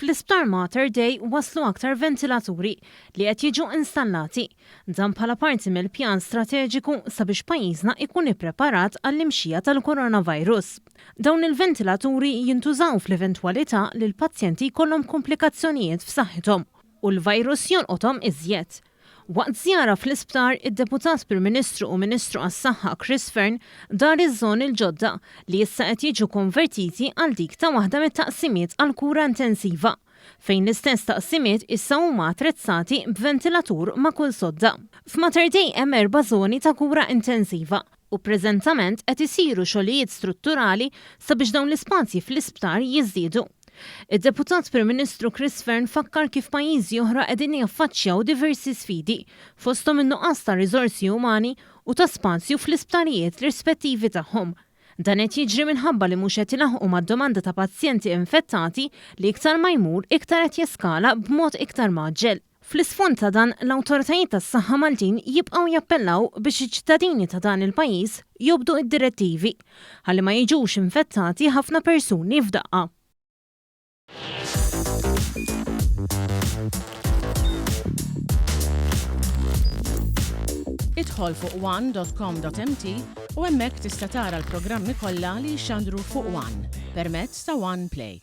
Fl-Isptar Mater Dei waslu aktar ventilaturi li qed jiġu installati. Dan bħala parti mill-pjan strateġiku sabiex pajjiżna ikun ippreparat għall-imxija tal-coronavirus. Dawn il-ventilaturi jintużaw fl-eventwalità li l-pazjenti jkollhom kumplikazzjonijiet f'saħħithom u l-virus jolqothom iżjed. Waqt żjara fl-isptar, id-Deputat Prim Ministru u Ministru għas-Saħħa Chris Fearne dar iż-żoni l-ġodda li issa qed jiġu konvertiti għal dik ta' waħda mit-taqsimiet għall-kura intensiva, fejn l-istess taqsimiet issa huma attrezzati b'ventilatur ma' kull sodda. F'Mater Dei hemm erba' żoni ta' kura intensiva u preżentament qed isiru xogħlijiet strutturali sabiex dawn l-ispazji fl-isptar jiżdiedu. Id-Deputat Prim Ministru Chris Fearne fakkar kif pajjiżi oħra qegħdin jaffaċċjaw diversi sfidi, fosthom in-nuqqas ta' riżorsi umani u ta' spazju fl-isptarijiet rispettivi tagħhom. Dan qed jiġri minħabba li mhux qed ilaħħqu mad-domanda ta' pazjenti infettati li iktar ma jmur iktar qed jeskala b'mod iktar mgħaġġel. Fl-isfond ta' dan, l-awtoritajiet tas-saħħa Maltin jibqgħu jappellaw biex iċ-ċittadini ta' dan il-pajjiż jobdu d-direttivi ħalli ma jiġux infettati ħafna persuni f'daqqa. Idħol fuq one.com.mt u hemmhekk tista' tara l-programmi kollha li jixxandru fuq One permezz ta' One Play.